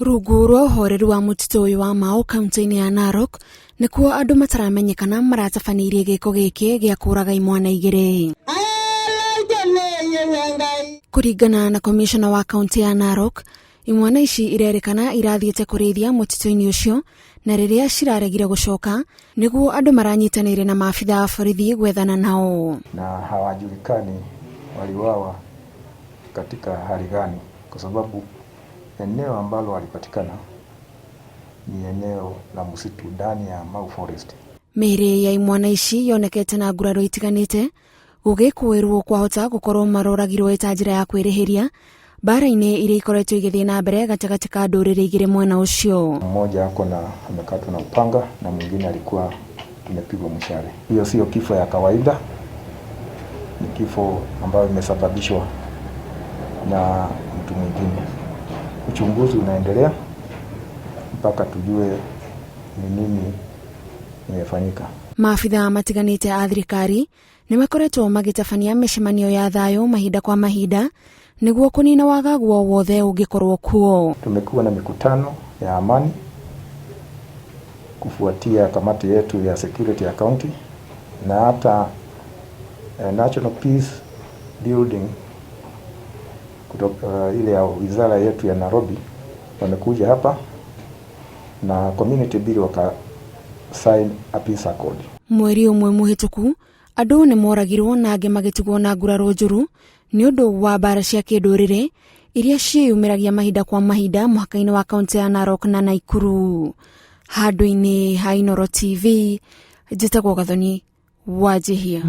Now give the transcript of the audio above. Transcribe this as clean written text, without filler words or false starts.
Rungu rwa ũhoreru wa mũtitũ ũyũ wa Mau kaunti-inĩ ya Narok nĩkuo andũ mataramenyekana maratabanĩirie gĩko gĩkĩ gĩa kũraga imwana igĩrĩ. Kũringana na komishona wa kaunti ya Narok, imwana ici irerĩkana irathiĩte kũrĩithia mũtitũ-inĩ ũcio na rĩrĩa ciraregire gũcoka nĩguo andũ maranyitanĩire na maabitha a borithi gwethana nao. Na hawajulikani waliuawa katika hali gani, kwa sababu eneo ambalo walipatikana ni eneo la msitu ndani ya Mau Forest. Mĩĩrĩ ya imwana ici yonekete na nguraro itiganĩte gũgĩkũĩrwo kwahota gũkorwo maroragirwo ĩta njĩra ya kwĩrĩhĩria mbara-inĩ iria ikoretwo igĩthiĩ na mbere gatagatĩ ka ndũrĩrĩ igĩrĩ mwena ũcio. Mmoja ako na amekatwa na upanga na mwingine alikuwa amepigwa mshale. Hiyo sio kifo ya kawaida, ni kifo ambayo imesababishwa na mtu mwingine. Uchunguzi unaendelea mpaka tujue ni nini imefanyika. Maabitha matiganĩte a thirikari nĩ makoretwo magĩtabania mĩcemanio ya thayũ mahinda kwa mahinda nĩguo kũnina wagagu o wothe ũngĩkorwo kuo. Tumekuwa na mikutano ya amani kufuatia kamati yetu ya security ya county na hata National Peace Building kutoka ile ya wizara yetu ya Nairobi wamekuja hapa na community bill waka sign a peace accord. Mweri ũmwe mũhĩtũku andũ nĩ moragirwo na angĩ magĩtigwo na nguraro njũru nĩ ũndũ wa mbara cia kĩndũrĩrĩ iria ciĩyumĩragia mahinda kwa mahinda mũhaka-inĩ wa kaunti ya Narok na Naikuru. Handũ-inĩ ha Inooro TV, njĩtagwo Gathoni Wanjihia.